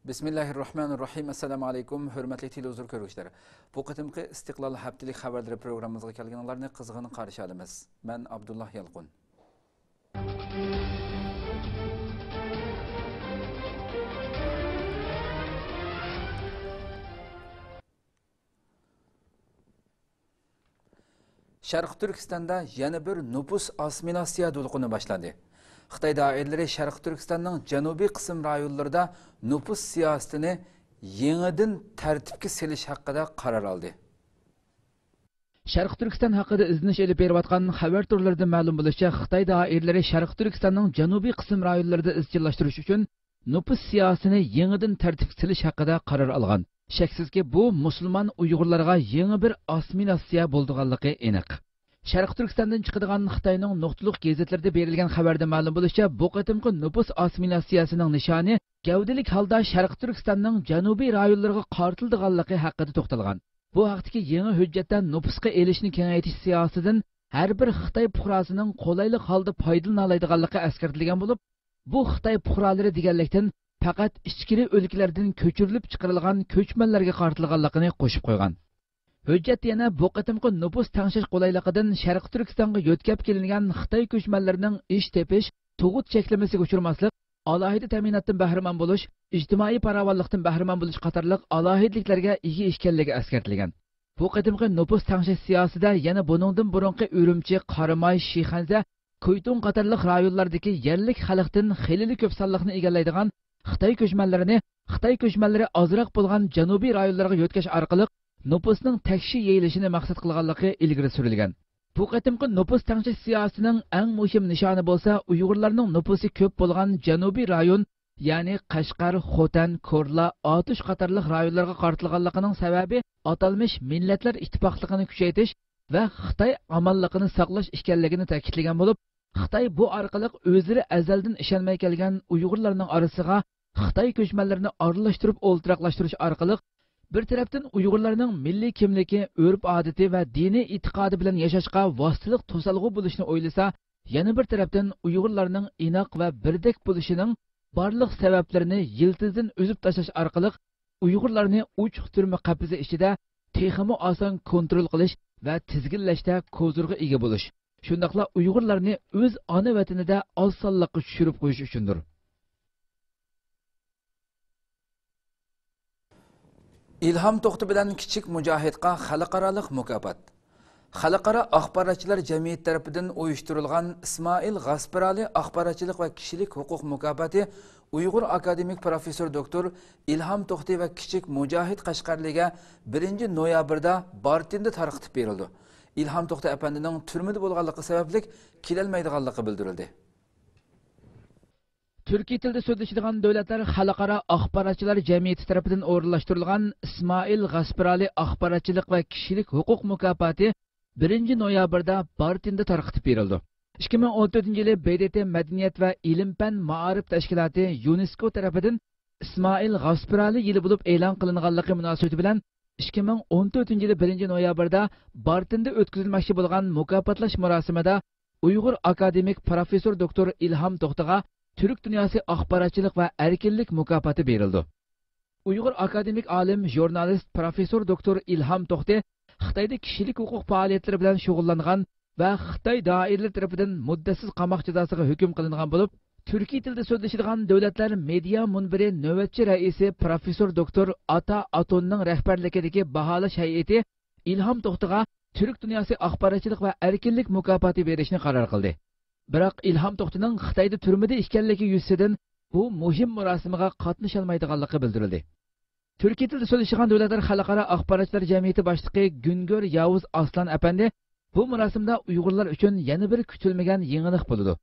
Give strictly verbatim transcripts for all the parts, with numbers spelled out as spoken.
بىسمىللاھىررەھمانىررەھىم. ئەسسالامۇ ئەلەيكۇم، ھۆرمەتلىك تېلېۋىزور كۆرگۈچىلەر. بۇ قېتىمقى ئىستىقلال ھەپتىلىك خەۋەرلىرى پروگراممىمىزغا كەلگىنىڭلارنى قىزغىن قارشى ئالىمىز. مەن ئابدۇللا يالقۇن. شەرقىي تۈركىستاندا يەنە بىر نوپۇس ئاسسىمىلياتسىيە دولقۇنى باشلاندى. خىتاي دائىرىلىرى شەرقىي تۈركىستاننىڭ جەنۇبىي قىسىم رايونلىرىدا نوپۇس سىياسىتىنى يېڭىدىن تەرتىپكە سېلىش ھەققىدە قارار ئالدى. شەرقىي تۈركىستان ھەققىدە ئىزدىنىش ئېلىپ بېرىۋاتقان خەۋەر تورلىرىدىن مەلۇم بولۇشىچە، خىتاي دائىرىلىرى شەرقىي تۈركىستاننىڭ جەنۇبىي قىسىم رايونلىرىدا ئىزچىللاشتۇرۇش ئۈچۈن نوپۇس سىياسىتىنى يېڭىدىن تەرتىپكە سېلىش ھەققىدە قارار ئالغان. شەكسىزكى، بۇ مۇسۇلمان ئۇيغۇرلارغا يېڭى بىر ئاسسىمىلياتسىيە بولىدىغانلىقى ئېنىق. شەرقىي تۈركىستاندىن چىقىدىغان خىتاينىڭ نۇقتىلىق گېزىتلىرىدە بېرىلگەن خەۋەردە مەلۇم بولۇشىچە، بۇ قېتىمقى نوپۇس ئاسسىمىلياتسىيەسىنىڭ نىشانى گەۋدىلىك ھالدا شەرقىي تۈركىستاننىڭ جەنۇبىي رايونلىرىغا قارىتىلىدىغانلىقى ھەققىدە توختالغان. بۇ ھەقتىكى يېڭى ھۆججەتتە نوپۇسقا ئېلىشنى كېڭەيتىش سىياسىتىدىن ھەر بىر خىتاي پۇقراسىنىڭ قولايلىق ھالدا پايدىلىنالايدىغانلىقى ئەسكەرتىلگەن بولۇپ، بۇ خىتاي پۇقرالىرى دېگەنلىكتىن پەقەت ئىچكىرى ئۆلكىلەردىن كۆچۈرۈلۈپ چىقىرىلغان كۆچمەنلەرگە قارىتىلغانلىقىنى قوشۇپ قويغان. ھۆججەتتە يەنە بۇ قېتىمقى نوپۇس تەڭشەش قولايلىقىدىن شەرقىي تۈركىستانغا يۆتكەپ كېلىنگەن خىتاي كۆچمەنلىرىنىڭ ئىش تېپىش، تۇغۇت چەكلىمىسىگە ئۇچرىماسلىق، ئالاھىدە تەمىناتتىن بەھرىمەن بولۇش، ئىجتىمائىي پاراۋانلىقتىن بەھرىمەن بولۇش قاتارلىق ئالاھىدىلىكلەرگە ئىگە ئىكەنلىكى ئەسكەرتىلگەن. بۇ قېتىمقى نوپۇس تەڭشەش سىياسىتىدە يەنە بۇنىڭدىن بۇرۇنقى ئۈرۈمچى، قاراماي، شىخەنزە، كۇيتۇڭ قاتارلىق رايونلاردىكى يەرلىك خەلقتىن خېلىلا كۆپ سانلىقنى ئىگىلەيدىغان خىتاي كۆچمەنلىرىنى خىتاي كۆچمەنلىرى ئازراق بولغان جەنۇبىي رايونلارغا يۆتكەش ئارقىلىق نوپۇسنىڭ تەكشى يېيىلىشىنى مەقسەت قىلغانلىقى ئىلگىرى سۈرۈلگەن. بۇ قېتىمقى نوپۇس تەڭشەش سىياسىتىنىڭ ئەڭ مۇھىم نىشانى بولسا ئۇيغۇرلارنىڭ نوپۇسى كۆپ بولغان جەنۇبىي رايون، يەنى قەشقەر، خوتەن، كورلا، ئاتۇش قاتارلىق رايونلارغا قارىتىلغانلىقىنىڭ سەۋەبى ئاتالمىش مىللەتلەر ئىتتىپاقلىقىنى كۈچەيتىش ۋە خىتاي ئامانلىقىنى ساقلاش ئىكەنلىكىنى تەكىتلىگەن بولۇپ، خىتاي بۇ ئارقىلىق ئۆزلىرى ئەزەلدىن ئىشەنمەي كەلگەن ئۇيغۇرلارنىڭ ئارىسىغا خىتاي كۆچمەنلىرىنى ئارىلاشتۇرۇپ ئولتۇراقلاشتۇرۇش ئارقىلىق، بىر تەرەپتىن ئۇيغۇرلارنىڭ مىللىي كىملىكى، ئۆرپ-ئادىتى ۋە دىنىي ئېتىقادى بىلەن ياشاشقا ۋاسىتىلىق توسالغۇ بولۇشنى ئويلىسا، يەنە بىر تەرەپتىن ئۇيغۇرلارنىڭ ئىناق ۋە بىردەك بولۇشىنىڭ بارلىق سەۋەبلىرىنى يىلتىزىدىن ئۈزۈپ تاشلاش ئارقىلىق، ئۇيغۇرلارنى ئوچۇق تۈرمە قەپىسى ئىچىدە تېخىمۇ ئاسان كونترول قىلىش ۋە تىزگىنلەشتە كوزىرغا ئىگە بولۇش، شۇنداقلا ئۇيغۇرلارنى ئۆز ئانا ۋەتىنىدە ئاز سانلىققا چۈشۈرۈپ قويۇش ئۈچۈندۇر. ئىلھام توختى بىلەن كىچىك مۇجاھىدقا خەلقئارالىق مۇكاپات. خەلقئارا ئاخباراتچىلار جەمئىيىتى تەرىپىدىن ئۇيۇشتۇرۇلغان ئىسمائىل غاسپىرالى ئاخباراتچىلىق ۋە كىشىلىك ھوقۇق مۇكاپاتى ئۇيغۇر ئاكادېمىك پروفېسسور دوكتور ئىلھام توختى ۋە كىچىك مۇجاھىد قەشقەرلىگە بىرىنچى نويابىردا بارتىندا تارقىتىپ بېرىلىدۇ. ئىلھام توختى ئەپەندىنىڭ تۈرمىدە بولغانلىقى سەۋەبلىك كېلەلمەيدىغانلىقى بىلدۈرۈلدى. تۈركىي تىلدا سۆزلىشىدىغان دۆلەتلەر خەلقئارا ئاخباراتچىلار جەمئىيىتى تەرىپىدىن ئورۇنلاشتۇرۇلغان ئىسمائىل غاسپىرالى ئاخباراتچىلىق ۋە كىشىلىك ھوقۇق مۇكاپاتى بىرىنچى نويابىردا بارتىندا تارقىتىپ بېرىلىدۇ. ئىككى مىڭ ئون تۆتىنچى يىلى ب د ت مەدەنىيەت ۋە ئىلىم-پەن مائارىپ تەشكىلاتى يۇنېسكو تەرىپىدىن ئىسمائىل غاسپىرالى يىلى بولۇپ ئېلان قىلىنغانلىقى مۇناسىۋىتى بىلەن، ئىككى مىڭ ئون تۆتىنچى يىلى بىرىنچى نويابىردا بارتىندا ئۆتكۈزۈلمەكچى بولغان مۇكاپاتلاش مۇراسىمىدا ئۇيغۇر ئاكادېمىك پروفېسسور دوكتور ئىلھام توختىغا تۈرك دۇنياسى ئاخباراتچىلىق ۋە ئەركىنلىك مۇكاپاتى بېرىلىدۇ. ئۇيغۇر ئاكادېمىك ئالىم، ژۇرنالىست، پروفېسسور دوكتور ئىلھام توختى خىتايدا كىشىلىك ھوقۇق پائالىيەتلىرى بىلەن شۇغۇللانغان ۋە خىتاي دائىرىلىرى تەرىپىدىن مۇددەتسىز قاماق جازاسىغا ھۆكۈم قىلىنغان بولۇپ، تۈركىي تىلدا سۆزلىشىدىغان دۆلەتلەر مېدىيا مۇنبىرى نۆۋەتچى رەئىسى پروفېسسور دوكتور ئاتا ئاتوننىڭ رەھبەرلىكىدىكى باھالاش ھەيئىتى ئىلھام توختىغا تۈرك دۇنياسى ئاخباراتچىلىق ۋە ئەركىنلىك مۇكاپاتى بېرىشنى قارار قىلدى. بىراق ئىلھام توختىنىڭ خىتايدا تۈرمىدە ئىكەنلىكى يۈزىسىدىن بۇ مۇھىم مۇراسىمغا قاتنىشالمايدىغانلىقى بىلدۈرۈلدى. تۈركىي تىلدا سۆزلىشىدىغان دۆلەتلەر خەلقئارا ئاخباراتچىلار جەمئىيىتى باشلىقى گۈنگۆر ياۋۇز ئاسلان ئەپەندى بۇ مۇراسىمدا ئۇيغۇرلار ئۈچۈن يەنە بىر كۈتۈلمىگەن يېڭىلىق بولىدۇ.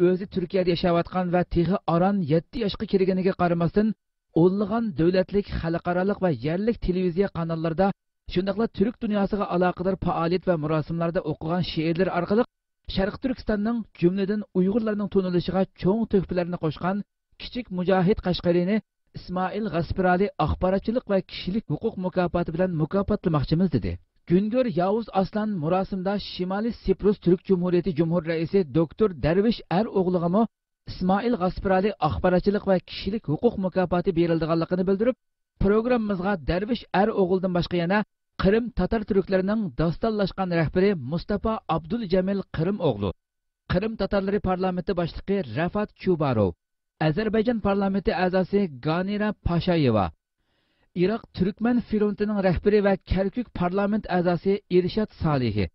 ئۆزى تۈركىيەدە ياشاۋاتقان ۋە تېخى ئاران يەتتە ياشقا كىرگىنىگە قارىماستىن، ئونلىغان دۆلەتلىك، خەلقئارالىق ۋە يەرلىك تېلېۋىزىيە قاناللىرىدا، شۇنداقلا تۈرك دۇنياسىغا ئالاقىدار پائالىيەت ۋە مۇراسىملاردا ئوقۇغان شېئىرلىرى ئارقىلىق شەرقىي تۈركىستاننىڭ، جۈملىدىن ئۇيغۇرلارنىڭ تونۇلۇشىغا چوڭ تۆھپىلەرنى قوشقان كىچىك مۇجاھىد قەشقەرىنى ئىسمائىل غاسپىرالى ئاخباراتچىلىق ۋە كىشىلىك ھوقۇق مۇكاپاتى بىلەن مۇكاپاتلىماقچىمىز، دېدى. گۈنگۆر ياۋۇز ئاسلان مۇراسىمدا شىمالىي سىپرۇس تۈرك جۇمھۇرىيىتى جۇمھۇر رەئىسى دوكتور دەرۋىش ئەر ئوغلىغىمۇ ئىسمائىل غاسپىرالى ئاخباراتچىلىق ۋە كىشىلىك ھوقۇق مۇكاپاتى بېرىلىدىغانلىقىنى بىلدۈرۈپ، پروگراممىمىزغا دەرۋىش ئەر ئوغۇلدىن باشقا يەنە قىرىم تاتار تۈركلىرىنىڭ داستانلاشقان رەھبىرى مۇستاپا ئابدۇلجەمىل قىرىم ئوغلى، قىرىم تاتارلىرى پارلامېنتى باشلىقى رەفات چۇباروۋ، ئەزەربەيجان پارلامېنتى ئەزاسى گانىرا پاشايېۋا، ئىراق تۈركمەن فرونتىنىڭ رەھبىرى ۋە كەركۈك پارلامېنت ئەزاسى ئىرشات سالىھى،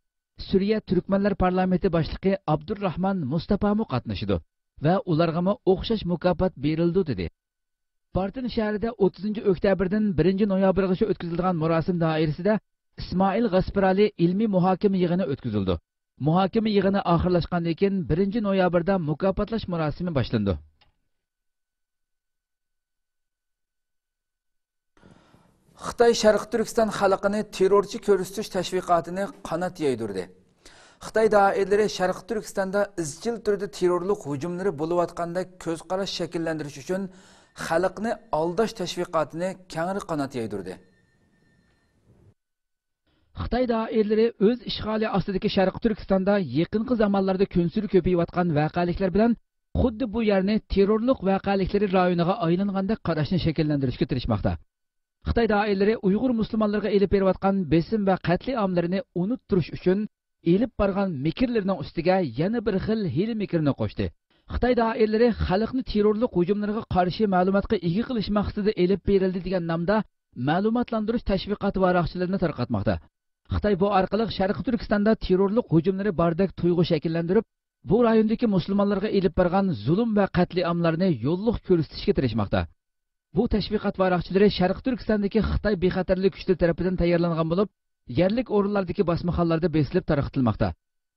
سۈرىيە تۈركمەنلەر پارلامېنتى باشلىقى ئابدۇرراھمان مۇستاپامۇ قاتنىشىدۇ ۋە ئۇلارغىمۇ ئوخشاش مۇكاپات بېرىلىدۇ، دېدى. بارتىن شەھىرىدە ئوتتۇزىنچى ئۆكتەبىردىن بىرىنچى نويابىرغىچە ئۆتكۈزۈلىدىغان مۇراسىم دائىرىسىدە ئىسمائىل غاسپىرالى ئىلمىي مۇھاكىمە يىغىنى ئۆتكۈزۈلىدۇ. مۇھاكىمە يىغىنى ئاخىرلاشقاندىن كېيىن، بىرىنچى نويابىردا مۇكاپاتلاش مۇراسىمى باشلىنىدۇ. خىتاي شەرقىي تۈركىستان خەلقىنى تېررورچى كۆرسىتىش تەشۋىقاتىنى قانات يايدۇردى. خىتاي دائىرىلىرى شەرقىي تۈركىستاندا ئىزچىل تۈردە تېررورلۇق ھۇجۇملىرى بولۇۋاتقاندەك كۆز قاراش شەكىللەندۈرۈش ئۈچۈن خەلقنى ئالداش تەشۋىقاتىنى كەڭرى قانات يايدۇردى. خىتاي دائىرىلىرى ئۆز ئىشغالى ئاستىدىكى شەرقىي تۈركىستاندا يېقىنقى زامانلاردا كۈنسېرى كۆپىيىۋاتقان ۋەقەلىكلەر بىلەن خۇددى بۇ يەرنى تېررورلۇق ۋەقەلىكلىرى رايونىغا ئايلانغاندەك قاراشنى شەكىللەندۈرۈشكە تىرىشماقتا. خىتاي دائىرىلىرى ئۇيغۇر مۇسۇلمانلىرىغا ئېلىپ بېرىۋاتقان بېسىم ۋە قەتلىئاملىرىنى ئۇنتتۇرۇش ئۈچۈن ئېلىپ بارغان مىكىرلىرىنىڭ ئۈستىگە يەنە بىر خىل ھىيلە-مىكىرنى قوشتى. خىتاي دائىرىلىرى خەلقنى تېررورلۇق ھۇجۇملىرىغا قارشى مەلۇماتقا ئىگە قىلىش مەقسىتىدە ئېلىپ بېرىلدى دېگەن نامدا مەلۇماتلاندۇرۇش تەشۋىقات ۋاراقچىلىرىنى تارقاتماقتا. خىتاي بۇ ئارقىلىق شەرقىي تۈركىستاندا تېررورلۇق ھۇجۇملىرى باردەك تۇيغۇ شەكىللەندۈرۈپ، بۇ رايوندىكى مۇسۇلمانلارغا ئېلىپ بارغان زۇلۇم ۋە قەتلىئاملارنى يوللۇق كۆرسىتىشكە تىرىشماقتا. بۇ تەشۋىقات ۋاراقچىلىرى شەرقىي تۈركىستاندىكى خىتاي بىخەتەرلىك كۈچلىرى تەرىپىدىن تەييارلانغان بولۇپ، يەرلىك ئورۇنلاردىكى باسمىخانىلاردا بېسىلىپ تارقىتىلماقتا.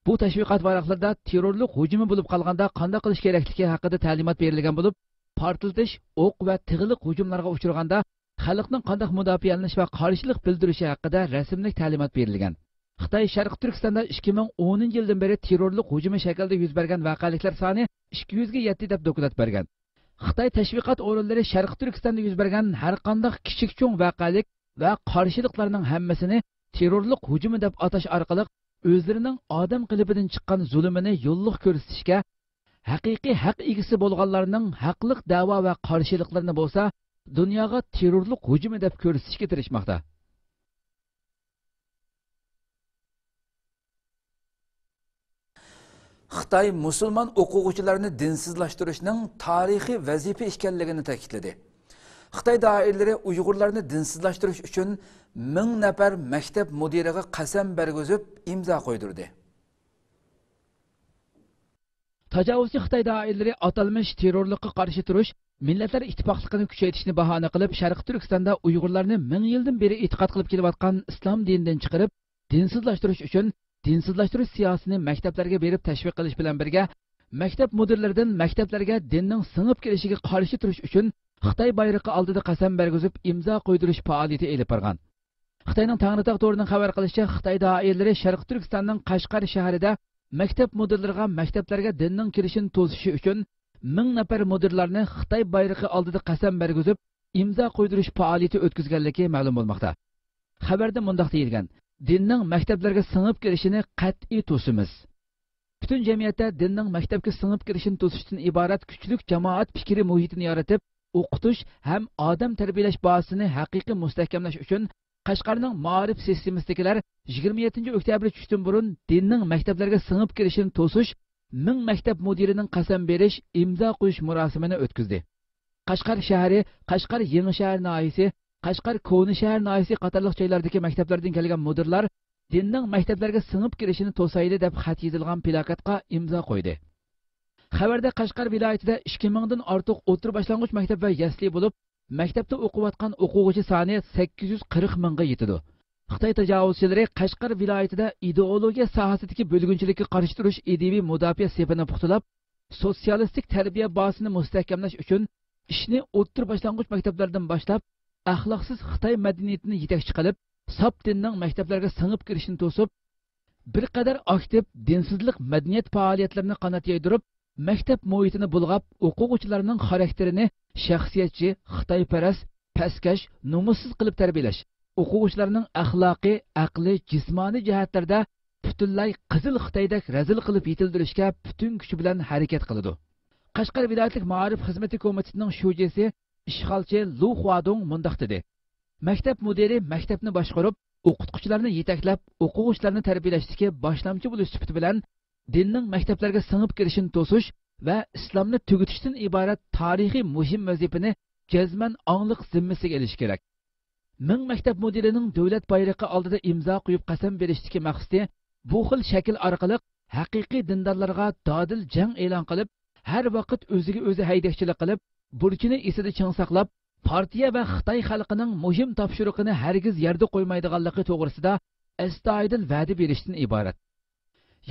بۇ تەشۋىقات ۋاراقلىرىدا تېررورلۇق ھۇجۇمى بولۇپ قالغاندا قانداق قىلىش كېرەكلىكى ھەققىدە تەلىمات بېرىلگەن بولۇپ، پارتلىتىش، ئوق ۋە تىغلىق ھۇجۇملارغا ئۇچرىغاندا خەلقنىڭ قانداق مۇداپىئەلىنىش ۋە قارشىلىق بىلدۈرۈشى ھەققىدە رەسىملىك تەلىمات بېرىلگەن. خىتاي شەرقىي تۈركىستاندا ئىككى مىڭ ئونىنچى يىلدىن بېرى تېررورلۇق ھۇجۇمى شەكلىدە يۈز بەرگەن ۋەقەلىكلەر سانى ئىككى يۈزگە يەتتى دەپ دوكلات بەرگەن. خىتاي تەشۋىقات ئورۇنلىرى شەرقىي تۈركىستاندا يۈز بەرگەن ھەرقانداق كىچىك چوڭ ۋەقەلىك ۋە قارشىلىقلارنىڭ ھەممىسىنى تېررورلۇق ھۇجۇمى دەپ ئاتاش ئارقىلىق ئۆزلىرىنىڭ ئادەم قېلىپىدىن چىققان زۇلۇمىنى يوللۇق كۆرسىتىشكە، ھەقىقىي ھەق ئىگىسى بولغانلارنىڭ ھەقلىق دەۋا ۋە قارشىلىقلىرىنى بولسا دۇنياغا تېررورلۇق ھۇجۇمى دەپ كۆرسىتىشكە تىرىشماقتا. خىتاي مۇسۇلمان ئوقۇغۇچىلارنى دىنسىزلاشتۇرۇشنىڭ تارىخىي ۋەزىپە ئىكەنلىكىنى تەكىتلىدى. خىتاي دائىرىلىرى ئۇيغۇرلارنى دىنسىزلاشتۇرۇش ئۈچۈن مىڭ نەپەر مەكتەپ مۇدىرىغا قەسەم بەرگۈزۈپ ئىمزا قويدۇردى. تاجاۋۇزچى خىتاي دائىرىلىرى ئاتالمىش تېررورلۇققا قارشى تۇرۇش، مىللەتلەر ئىتتىپاقلىقىنى كۈچەيتىشنى باھانە قىلىپ، شەرقىي تۈركىستاندا ئۇيغۇرلارنى مىڭ يىلدىن بېرى ئېتىقاد قىلىپ كېلىۋاتقان ئىسلام دىنىدىن چىقىرىپ، دىنسىزلاشتۇرۇش ئۈچۈن دىنسىزلاشتۇرۇش سىياسىتىنى مەكتەپلەرگە بېرىپ تەشۋىق قىلىش بىلەن بىرگە، مەكتەپ مۇدىرلىرىدىن مەكتەپلەرگە دىننىڭ سىڭىپ كىرىشىگە قارشى تۇرۇش ئۈچۈن خىتاي بايرىقى ئالدىدا قەسەم بەرگۈزۈپ ئىمزا قويدۇرۇش پائالىيىتى ئېلىپ بارغان. خىتاينىڭ تەڭرىتاغ تورىنىڭ خەۋەر قىلىشىچە، خىتاي دائىرىلىرى شەرقىي تۈركىستاننىڭ قەشقەر شەھىرىدە مەكتەپ مۇدىرلىرىغا مەكتەپلەرگە دىننىڭ كىرىشىنى توسۇشى ئۈچۈن مىڭ نەپەر مۇدىرلارنى خىتاي بايرىقى ئالدىدا قەسەم بەرگۈزۈپ، ئىمزا قويدۇرۇش پائالىيىتى ئۆتكۈزگەنلىكى مەلۇم بولماقتا. خەۋەردە مۇنداق دېيىلگەن: دىننىڭ مەكتەپلەرگە سىڭىپ كىرىشىنى قەتئىي توسىمىز. پۈتۈن جەمئىيەتتە دىننىڭ مەكتەپكە سىڭىپ كىرىشىنى توسۇشتىن ئىبارەت كۈچلۈك جامائەت پىكرى مۇھىتىنى يارىتىپ، ئوقۇتۇش ھەم ئادەم تەربىيەلەش بازىسىنى ھەقىقىي مۇستەھكەملەش ئۈچۈن، قەشقەرنىڭ مائارىپ سىستېمىسىدىكىلەر يىگىرمە يەتتىنچى ئۆكتەبىر چۈشتىن بۇرۇن دىننىڭ مەكتەپلەرگە سىڭىپ كىرىشىنى توسۇش، مىڭ مەكتەپ مۇدىرىنىڭ قەسەم بېرىش، ئىمزا قويۇش مۇراسىمىنى ئۆتكۈزدى. قەشقەر شەھىرى، قەشقەر يېڭىشەھەر ناھىيەسى، قەشقەر كونا شەھەر ناھىيەسى قاتارلىق جايلاردىكى مەكتەپلەردىن كەلگەن مۇدىرلار دىننىڭ مەكتەپلەرگە سىڭىپ كىرىشىنى توسايلى دەپ خەت يېزىلغان پىلاكاتقا ئىمزا قويدى. خەۋەردە قەشقەر ۋىلايىتىدە ئىككى مىڭدىن ئارتۇق ئوتتۇرا باشلانغۇچ مەكتەپ ۋە يەسلى بولۇپ، مەكتەپتە ئوقۇۋاتقان ئوقۇغۇچى سانى سەككىز يۈز قىرىق مىڭغا يېتىدۇ. خىتاي تاجاۋۇزچىلىرى قەشقەر ۋىلايىتىدە ئىدېئولوگىيە ساھەسىدىكى بۆلگۈنچىلىككە قارشى تۇرۇش ئىدىيىۋى مۇداپىئە سېپىنى پۇختىلاپ، سوتسىيالىستىك تەربىيە بازىسىنى مۇستەھكەملەش ئۈچۈن ئىشنى ئوتتۇرا باشلانغۇچ مەكتەپلەردىن باشلاپ، ئەخلاقسىز خىتاي مەدەنىيىتىنى يېتەكچى قىلىپ، ساپ دىننىڭ مەكتەپلەرگە سىڭىپ كىرىشىنى توسۇپ، بىر قەدەر ئاكتىپ دىنسىزلىق مەدەنىيەت پائالىيەتلىرىنى قانات يايدۇرۇپ، مەكتەپ مۇھىتىنى بۇلغاپ، ئوقۇغۇچىلارنىڭ خاراكتېرىنى شەخسىيەتچى، خىتايپەرەس، پەسكەش، نومۇسسىز قىلىپ تەربىيەلەش، ئوقۇغۇچىلارنىڭ ئەخلاقىي، ئەقلىي، جىسمانىي جەھەتلەردە پۈتۈنلەي قىزىل خىتايدەك رەزىل قىلىپ يېتىلدۈرۈشكە پۈتۈن كۈچى بىلەن ھەرىكەت قىلىدۇ. قەشقەر ۋىلايەتلىك مائارىپ خىزمىتى كومىتېتىنىڭ شۇجىسى، ئىشغالچى لۇ خۇادۇڭ مۇنداق دېدى: مەكتەپ مۇدىرى مەكتەپنى باشقۇرۇپ، ئوقۇتقۇچىلارنى يېتەكلەپ، ئوقۇغۇچىلارنى تەربىيەلەشتىكى باشلامچى بولۇش سۈپىتى بىلەن دىننىڭ مەكتەپلەرگە سىڭىپ كىرىشىنى توسۇش ۋە ئىسلامنى تۈگىتىشتىن ئىبارەت تارىخىي مۇھىم ۋەزىپىنى جەزمەن ئاڭلىق زىممىسىگە ئېلىشى كېرەك. مىڭ مەكتەپ مۇدىرىنىڭ دۆلەت بايرىقى ئالدىدا ئىمزا قويۇپ قەسەم بېرىشتىكى مەقسىتى بۇ خىل شەكىل ئارقىلىق ھەقىقىي دىندارلارغا دادىل جەڭ ئېلان قىلىپ، ھەر ۋاقىت ئۆزىگە ئۆزى ھەيدەكچىلىك قىلىپ، بۇرچىنى ئېسىدە چىڭ ساقلاپ، پارتىيە ۋە خىتاي خەلقىنىڭ مۇھىم تاپشۇرۇقىنى ھەرگىز يەردە قويمايدىغانلىقى توغرىسىدا ئەستايىدىل ۋەدە بېرىشتىن ئىبارەت.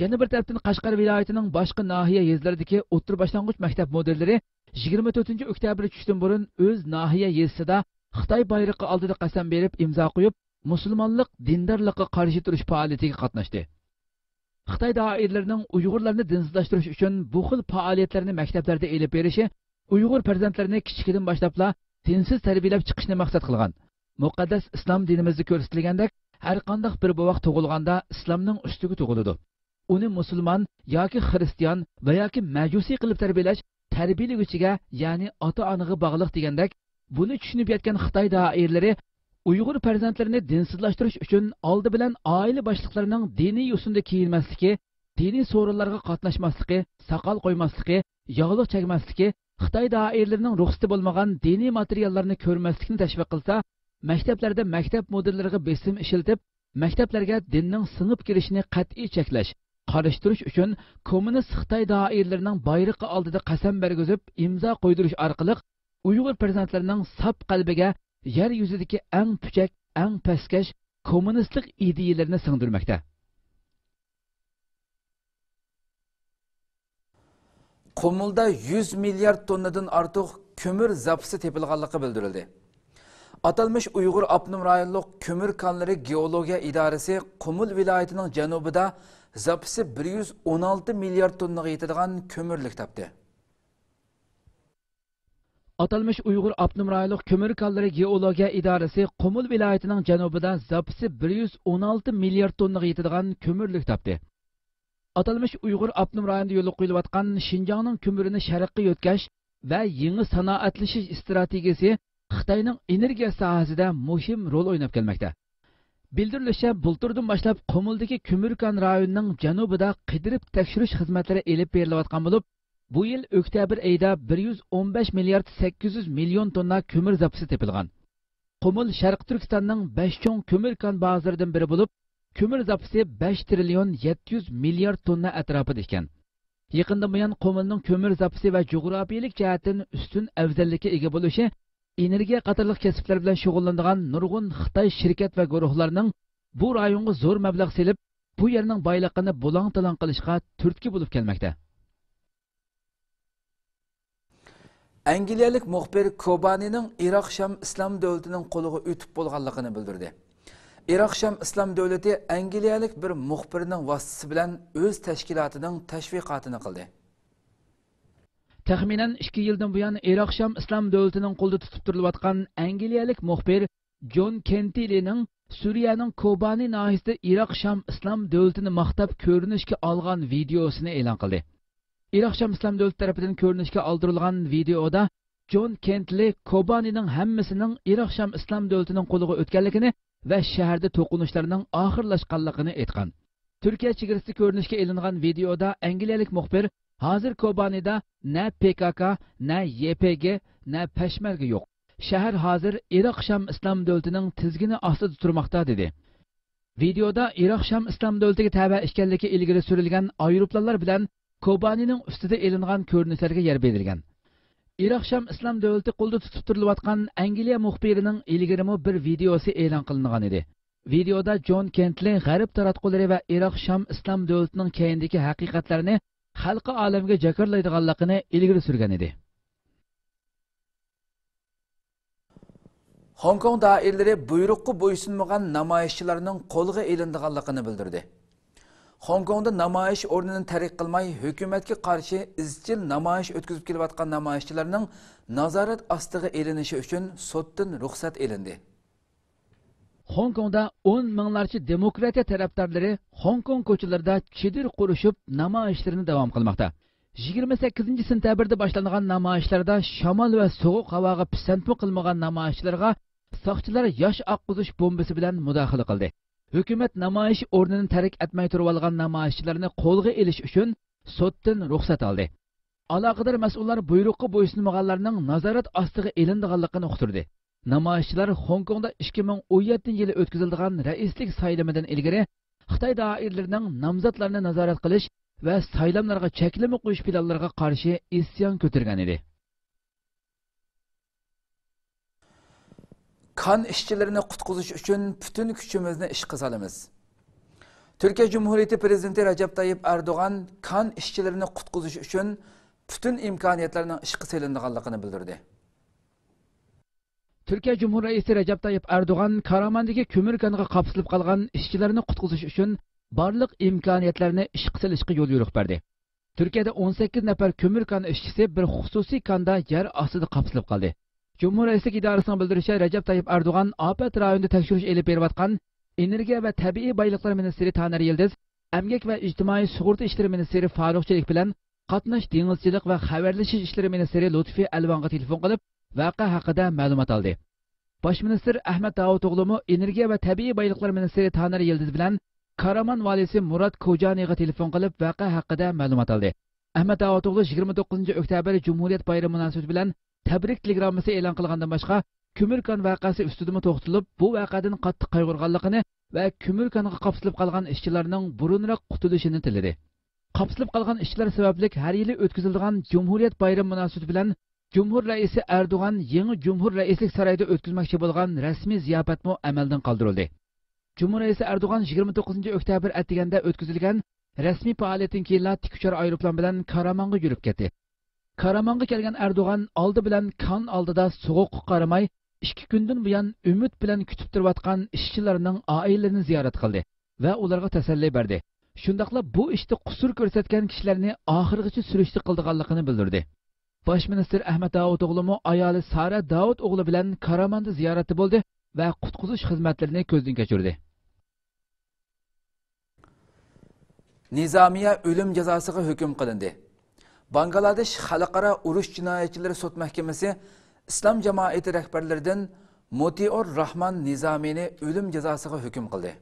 يەنە بىر تەرەپتىن، قەشقەر ۋىلايىتىنىڭ باشقا ناھىيە يېزىلىرىدىكى ئوتتۇرا باشلانغۇچ مەكتەپ مۇدىرلىرى يىگىرمە تۆتىنچى ئۆكتەبىر چۈشتىن بۇرۇن ئۆز ناھىيە يېزىسىدا خىتاي بايرىقى ئالدىدا قەسەم بېرىپ ئىمزا قويۇپ، مۇسۇلمانلىق دىندارلىققا قارشى تۇرۇش پائالىيىتىگە قاتناشتى. خىتاي دائىرىلىرىنىڭ ئۇيغۇرلارنى دىنسىزلاشتۇرۇش ئۈچۈن بۇ خىل پائالىيەتلەرنى مەكتەپلەردە ئېلىپ بېرىشى ئۇيغۇر پەرزەنتلىرىنى كىچىكىدىن باشلاپلا دىنسىز تەربىيەلەپ چىقىشنى مەقسەت قىلغان. مۇقەددەس ئىسلام دىنىمىزدا كۆرسىتىلگەندەك، ھەرقانداق بىر بوۋاق تۇغۇلغاندا ئىسلامنىڭ ئۈستىگە تۇغۇلىدۇ. ئۇنى مۇسۇلمان ياكى خىرىستىيان ۋە ياكى مەجۇسىي قىلىپ تەربىيەلەش تەربىيىلىگۈچىگە، يەنى ئاتا-ئانىغا باغلىق دېگەندەك، بۇنى چۈشىنىپ يەتكەن خىتاي دائىرىلىرى ئۇيغۇر پەرزەنتلىرىنى دىنسىزلاشتۇرۇش ئۈچۈن ئالدى بىلەن ئائىلە باشلىقلىرىنىڭ دىنىي يوسۇندا كىيىنمەسلىكى، دىنىي سورۇنلارغا قاتناشماسلىقى، ساقال قويماسلىقى، ياغلىق چەكمەسلىكى، خىتاي دائىرىلىرىنىڭ رۇخسىتى بولمىغان دىنىي ماتېرىياللارنى كۆرمەسلىكنى تەشۋىق قىلسا، مەكتەپلەردە مەكتەپ مۇدىرلىرىغا بېسىم ئىشلىتىپ، مەكتەپلەرگە دىننىڭ سىڭىپ كىرىشىنى قەتئىي چەكلەش، قارشى تۇرۇش ئۈچۈن كوممۇنىست خىتاي دائىرىلىرىنىڭ بايرىقى ئالدىدا قەسەم بەرگۈزۈپ ئىمزا قويدۇرۇش ئارقىلىق ئۇيغۇر پەرزەنتلىرىنىڭ ساپ قەلبىگە يەر يۈزىدىكى ئەڭ پۈچەك، ئەڭ پەسكەش كوممۇنىستلىق ئىدىيەلىرىنى سىڭدۈرمەكتە. قۇمۇلدا يۈز مىليارد توننىدىن ئارتۇق كۆمۈر زاپىسى تېپىلغانلىقى بىلدۈرۈلدى. ئاتالمىش ئۇيغۇر ئاپتونوم رايونلۇق كۆمۈر كانلىرى گېئولوگىيە ئىدارىسى قۇمۇل ۋىلايىتىنىڭ جەنۇبىدا زاپىسى بىر يۈز ئون ئالتە مىليارد توننىغا يېتىدىغان كۆمۈرلۈك تاپتى. ئاتالمىش ئۇيغۇر ئاپتونوم رايونلۇق كۆمۈر كانلىرى گېئولوگىيە ئىدارىسى قۇمۇل ۋىلايىتىنىڭ جەنۇبىدا زاپىسى بىر يۈز ئون ئالتە مىليارد توننىغا يېتىدىغان كۆمۈرلۈك تاپتى. ئاتالمىش ئۇيغۇر ئاپتونوم رايونىدا يولغا قويۇلۇۋاتقان شىنجاڭنىڭ كۆمۈرىنى شەرققە يۆتكەش ۋە يېڭى سانائەتلىشىش ئىستراتېگىيىسى خىتاينىڭ ئېنېرگىيە ساھەسىدە مۇھىم رول ئويناپ كەلمەكتە. بىلدۈرۈلۈشىچە، بۇلتۇردىن باشلاپ قۇمۇلدىكى كۆمۈر كان رايونىنىڭ جەنۇبىدا قىدىرىپ تەكشۈرۈش خىزمەتلىرى ئېلىپ بېرىلىۋاتقان بولۇپ، بۇ يىل ئۆكتەبىر ئېيىدا بىر يۈز ئون بەش مىليارد سەككىز يۈز مىليون توننا كۆمۈر زاپىسى تېپىلغان. قۇمۇل شەرقىي تۈركىستاننىڭ بەش چوڭ كۆمۈر كان بازىرىدىن بىرى بولۇپ، كۆمۈر زاپىسى بەش تىرىليون يەتتە يۈز مىليارد توننا ئەتراپىدا ئىكەن. يېقىندىن بۇيان قۇمۇلنىڭ كۆمۈر زاپىسى ۋە جۇغراپىيىلىك جەھەتتىن ئۈستۈن ئەۋزەللىككە ئىگە بولۇشى ئېنېرگىيە قاتارلىق كەسىپلەر بىلەن شۇغۇللىنىدىغان نۇرغۇن خىتاي شىركەت ۋە گۇرۇھلارنىڭ بۇ رايونغا زور مەبلەغ سېلىپ، بۇ يەرنىڭ بايلىقىنى بۇلاڭ-تالاڭ قىلىشقا تۈرتكە بولۇپ كەلمەكتە. ئەنگلىيەلىك مۇخبىر كوبانىنىڭ ئىراق شام ئىسلام دۆلىتىنىڭ قولىغا ئۆتۈپ بولغانلىقىنى بىلدۈردى. ئىراق شام ئىسلام دۆلىتى ئەنگلىيەلىك بىر مۇخبىرنىڭ ۋاسىتىسى بىلەن ئۆز تەشكىلاتىنىڭ تەشۋىقاتىنى قىلدى. تەخمىنەن ئىككى يىلدىن بۇيان ئىراق شام ئىسلام دۆلىتىنىڭ قولىدا تۇتۇپ تۇرۇلۇۋاتقان ئەنگلىيەلىك مۇخبىر جون كېنتىلىنىڭ سۈرىيەنىڭ كوبانى ناھىيىسىدە ئىراق شام ئىسلام دۆلىتىنى ماختاپ كۆرۈنۈشكە ئالغان ۋىدېئوسىنى ئېلان قىلدى. ئىراق شام ئىسلام دۆلىتى تەرىپىدىن كۆرۈنۈشكە ئالدۇرۇلغان ۋىدېئودا جون كېنتلى كوبانىنىڭ ھەممىسىنىڭ ئىراق شام ئىسلام دۆلىتىنىڭ قولىغا ئۆتكەنلىكىنى ۋە شەھەردە توقۇنۇشلارنىڭ ئاخىرلاشقانلىقىنى ئېيتقان. تۈركىيە چېگرىسىدا كۆرۈنۈشكە ئېلىنغان ۋىدېئودا ئەنگلىيەلىك مۇخبىر ھازىر كوبانىدا نە پې كا كا، نە يې پې گې، نە پەشمەرگە يوق. شەھەر ھازىر ئىراق شام ئىسلام دۆلىتىنىڭ تىزگىنى ئاستىدا تۇرماقتا، دېدى. ۋىدېئودا ئىراق شام ئىسلام دۆلىتىگە تەۋە ئىكەنلىكى ئىلگىرى سۈرۈلگەن ئايروپىلانلار بىلەن كوبانىنىڭ ئۈستىدە ئېلىنغان كۆرۈنۈشلەرگە يەر بېرىلگەن. ئىراق شام ئىسلام دۆلىتى قولدا تۇتۇپ تۇرۇلۇۋاتقان ئەنگلىيە مۇخبىرىنىڭ ئىلگىرىمۇ بىر ۋىدېئوسى ئېلان قىلىنغان ئىدى. ۋىدېئودا جون كېنتلى غەرب تاراتقۇلىرى ۋە ئىراق شام ئىسلام دۆلىتىنىڭ كەينىدىكى ھەقىقەتلەرنى خەلقى ئالەمگە جاكارلايدىغانلىقىنى ئىلگىرى سۈرگەن ئىدى. خوڭكوڭ دائىرىلىرى بۇيرۇققا بويسۇنمىغان نامايىشچىلارنىڭ قولغا ئېلىنىدىغانلىقىنى بىلدۈردى. خوڭكوڭدا نامايىش ئورنىنى تەرك قىلماي، ھۆكۈمەتكە قارشى ئىزچىل نامايىش ئۆتكۈزۈپ كېلىۋاتقان نامايىشچىلارنىڭ نازارەت ئاستىغا ئېلىنىشى ئۈچۈن سوتتىن رۇخسەت ئېلىندى. خوڭكوڭدا ئون مىڭلارچە دېموكراتىيە تەرەپدارلىرى خوڭكوڭ كوچىلىرىدا چېدىر قۇرۇشۇپ نامايىشلىرىنى داۋام قىلماقتا. يىگىرمە سەككىزىنچى سېنتەبىردە باشلانغان نامايىشلاردا شامال ۋە سوغۇق ھاۋاغا پىسەنتمۇ قىلمىغان نامايىشچىلارغا ساقچىلار ياش ئاققۇزۇش بومبىسى بىلەن مۇداخىلە قىلدى. ھۆكۈمەت نامايىش ئورنىنى تەرك ئەتمەي تۇرۇۋالغان نامايىشچىلارنى قولغا ئېلىش ئۈچۈن سوتتىن رۇخسەت ئالدى. ئالاقىدار مەسئۇللار بۇيرۇققا بويسۇنمىغانلارنىڭ نازارەت ئاستىغا ئېلىنىدىغانلىقىنى ئۇقتۇردى. نامايىشچىلار خوڭكوڭدا ئىككى مىڭ ئون يەتتىنچى يىلى ئۆتكۈزۈلىدىغان رەئىسلىك سايلىمىدىن ئىلگىرى خىتاي دائىرىلىرىنىڭ نامزاتلارنى نازارەت قىلىش ۋە سايلاملارغا چەكلىمە قويۇش پىلانلىرىغا قارشى ئىسيان كۆتۈرگەن ئىدى. كان ئىشچىلىرىنى قۇتقۇزۇش ئۈچۈن پۈتۈن كۈچىمىزنى ئىشقا سالىمىز. تۈركىيە جۇمھۇرىيىتى پىرېزىدېنتى رەجەپ تايىپ ئەردوغان كان ئىشچىلىرىنى قۇتقۇزۇش ئۈچۈن پۈتۈن ئىمكانىيەتلەرنىڭ ئىشقا سېلىنىدىغانلىقىنى بىلدۈردى. تۈركىيە جۇمھۇر رەئىسى رەجەپ تايىپ ئەردوغان كاراماندىكى كۆمۈر كانىغا قاپسىلىپ قالغان ئىشچىلارنى قۇتقۇزۇش ئۈچۈن بارلىق ئىمكانىيەتلەرنى ئىشقا سېلىشقا يوليورۇق بەردى. تۈركىيەدە ئون سەككىز نەپەر كۆمۈر كان ئىشچىسى بىر خۇسۇسىي كاندا يەر ئاستىدا قاپسىلىپ قالدى. جۇمھۇر رەئىسلىك ئىدارىسىنىڭ بىلدۈرۈشىچە، رەجەپ تايىپ ئەردوغان ئاپەت رايونىدا تەكشۈرۈش ئېلىپ بېرىۋاتقان ئېنېرگىيە ۋە تەبىئىي بايلىقلار مىنىستىرى تانەر يىلدىز، ئەمگەك ۋە ئىجتىمائىي سۇغۇرتا ئىشلىرى مىنىستىرى فاروق چېلىك بىلەن قاتناش، دېڭىزچىلىق ۋە خەۋەرلىشىش ئىشلىرى مىنىستىرى لۇتپى ئەلۋانغا تېلېفون قىلىپ، ۋەقە ھەققىدە مەلۇمات ئالدى. باش مىنىستىر ئەھمەد داۋۇتئوغلۇمۇ ئېنېرگىيە ۋە تەبىئىي بايلىقلار مىنىستىرى تانەر يىلدىز بىلەن كارامان ۋالىسى مۇرات كوجانىغا تېلېفون قىلىپ، ۋەقە ھەققىدە مەلۇمات ئالدى. ئەھمەد داۋۇتئوغلۇ يىگىرمە توققۇزىنچى ئۆكتەبىر جۇمھۇرىيەت بايرىمى مۇناسىۋىتى بىلەن تەبرىك تېلېگراممىسى ئېلان قىلغاندىن باشقا، كۆمۈر كان ۋەقەسى ئۈستىدىمۇ توختىلىپ، بۇ ۋەقەدىن قاتتىق قايغۇرغانلىقىنى ۋە كۆمۈر كانغا قاپسىلىپ قالغان ئىشچىلارنىڭ بۇرۇنراق قۇتۇلۇشىنى تىلىدى. قاپسىلىپ قالغان ئىشچىلار سەۋەبلىك ھەر يىلى ئۆتكۈزۈلىدىغان جۇمھۇرىيەت بايرىمى مۇناسىۋىتى بىلەن جۇمھۇر رەئىسى ئەردوغان يېڭى جۇمھۇر رەئىسلىك سارايدا ئۆتكۈزمەكچى بولغان رەسمىي زىياپەتمۇ ئەمەلدىن قالدۇرۇلدى. جۇمھۇر رەئىسى ئەردوغان يىگىرمە توققۇزىنچى ئۆكتەبىر ئەتىگەندە ئۆتكۈزۈلگەن رەسمىي پائالىيەتتىن كېيىنلا تىك ئۇچار ئايروپىلان بىلەن كارامانغا يۈرۈپ كەتتى. كارامانغا كەلگەن ئەردوغان ئالدى بىلەن كان ئالدىدا سوغۇققا قارىماي، ئىككى كۈندىن بۇيان ئۈمىد بىلەن كۈتۈپ تۇرۇۋاتقان ئىشچىلارنىڭ ئائىلىلىرىنى زىيارەت قىلدى ۋە ئۇلارغا تەسەللى بەردى. شۇنداقلا بۇ ئىشتا قۇسۇر كۆرسەتكەن كىشىلەرنى ئاخىرغىچە سۈرۈشتە قىلىدىغانلىقىنى بىلدۈردى. باش مىنىستىر ئەھمەد داۋۇتئوغلۇمۇ ئايالى سارا داۋۇتئوغلى بىلەن كاراماندا زىيارەتتە بولدى ۋە قۇتقۇزۇش خىزمەتلىرىنى كۆزدىن كەچۈردى. نىزامىيە ئۆلۈم جازاسىغا ھۆكۈم قىلىندى. بانگلادېش خەلقئارا ئۇرۇش جىنايەتچىلىرى سوت مەھكىمىسى ئىسلام جامائىتى رەھبەرلىرىدىن مۇتىئۇر راھمان نىزامىنى ئۆلۈم جازاسىغا ھۆكۈم قىلدى.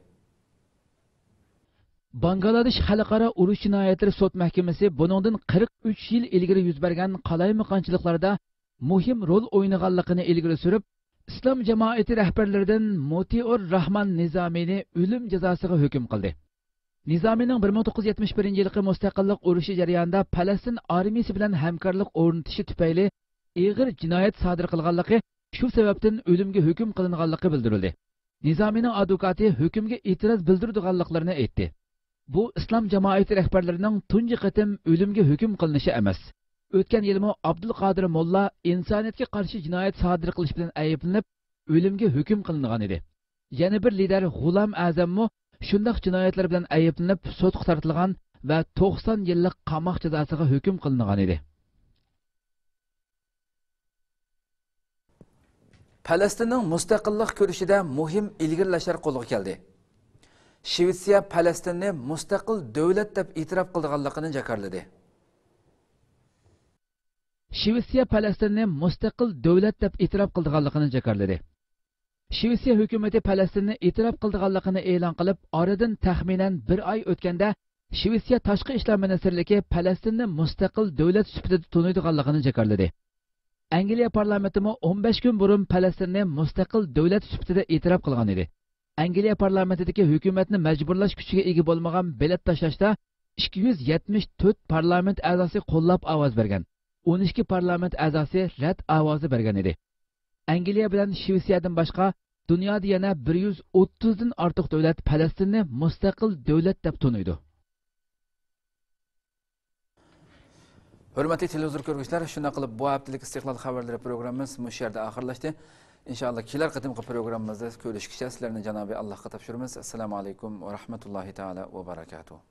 بانگلادېش خەلقئارا ئۇرۇش جىنايەتلىرى سوت مەھكىمىسى بۇنىڭدىن قىرىق ئۈچ يىل ئىلگىرى يۈز بەرگەن قالايمىقانچىلىقلاردا مۇھىم رول ئوينىغانلىقىنى ئىلگىرى سۈرۈپ، ئىسلام جامائىتى رەھبەرلىرىدىن مۇتىئۇر راھمان نىزامىنى ئۆلۈم جازاسىغا ھۆكۈم قىلدى. نىزامىنىڭ بىر مىڭ توققۇز يۈز يەتمىش بىرىنچى يىلقى مۇستەقىللىق ئۇرۇشى جەريانىدا پەلەستىن ئارمىيىسى بىلەن ھەمكارلىق ئورنىتىشى تۈپەيلى ئېغىر جىنايەت سادىر قىلغانلىقى، شۇ سەۋەبتىن ئۆلۈمگە ھۆكۈم قىلىنغانلىقى بىلدۈرۈلدى. نىزامىنىڭ ئادۋوكاتى ھۆكۈمگە ئېتىراز بىلدۈرىدىغانلىقلىرىنى ئېيتتى. بۇ ئىسلام جامائىتى رەھبەرلىرىنىڭ تۇنجى قېتىم ئۆلۈمگە ھۆكۈم قىلىنىشى ئەمەس. ئۆتكەن يىلمۇ ئابدۇلقادىر موللا ئىنسانىيەتكە قارشى جىنايەت سادىر قىلىش بىلەن ئەيىبلىنىپ، ئۆلۈمگە ھۆكۈم قىلىنغان ئىدى. يەنە بىر لىدەر غۇلام ئەزەممۇ شۇنداق جىنايەتلەر بىلەن ئەيىبلىنىپ، سوتقا تارتىلغان ۋە توقسان يىللىق قاماق جازاسىغا ھۆكۈم قىلىنغان ئىدى. پەلەستىننىڭ مۇستەقىللىق كۈرىشىدە مۇھىم ئىلگىرىلەشلەر قولغا كەلدى. شىۋېتسىيە پەلەستىننى مۇستەقىل دۆلەت دەپ ئېتىراپ قىلىدىغانلىقىنى جاكارلىدى. شىۋېتسىيە پەلەستىننى مۇستەقىل دۆلەت دەپ ئېتىراپ قىلىدىغانلىقىنى جاكارلىدى. شىۋېتسىيە ھۆكۈمىتى پەلەستىننى ئېتىراپ قىلىدىغانلىقىنى ئېلان قىلىپ، ئارىدىن تەخمىنەن بىر ئاي ئۆتكەندە، شىۋېتسىيە تاشقى ئىشلار مىنىستىرلىكى پەلەستىننى مۇستەقىل دۆلەت سۈپىتىدە تونۇيدىغانلىقىنى جاكارلىدى. ئەنگلىيە پارلامېنتىمۇ ئون بەش كۈن بۇرۇن پەلەستىننى مۇستەقىل دۆلەت سۈپىتىدە ئېتىراپ قىلغان ئىدى. ئەنگلىيە پارلامېنتىدىكى ھۆكۈمەتنى مەجبۇرلاش كۈچىگە ئىگە بولمىغان بېلەت تاشلاشتا ئىككى يۈز يەتمىش تۆت پارلامېنت ئەزاسى قوللاپ ئاۋاز بەرگەن، ئون ئىككى پارلامېنت ئەزاسى رەت ئاۋازى بەرگەن ئىدى. ئەنگلىيە بىلەن شىۋېتسىيەدىن باشقا، دۇنيادا يەنە بىر يۈز ئوتتۇزدىن ئارتۇق دۆلەت پەلەستىننى مۇستەقىل دۆلەت دەپ تونۇيدۇ. ھۆرمەتلىك تېلېۋىزور كۆرگۈچىلەر، شۇنداق قىلىپ بۇ ھەپتىلىك ئىستىقلال خەۋەرلىرى پروگراممىمىز مۇشۇ يەردە ئاخىرلاشتى. ئىنشائاللا كېلەر قېتىمقى پروگراممىمىزدا كۆرۈشكىچە سىلەرنى جانابى ئاللاھقا تاپشۇرىمىز. ئەسسالامۇ ئەلەيكۇم ۋە رەھمەتۇللاھى تائالا ۋە بەرەكاتۇھ.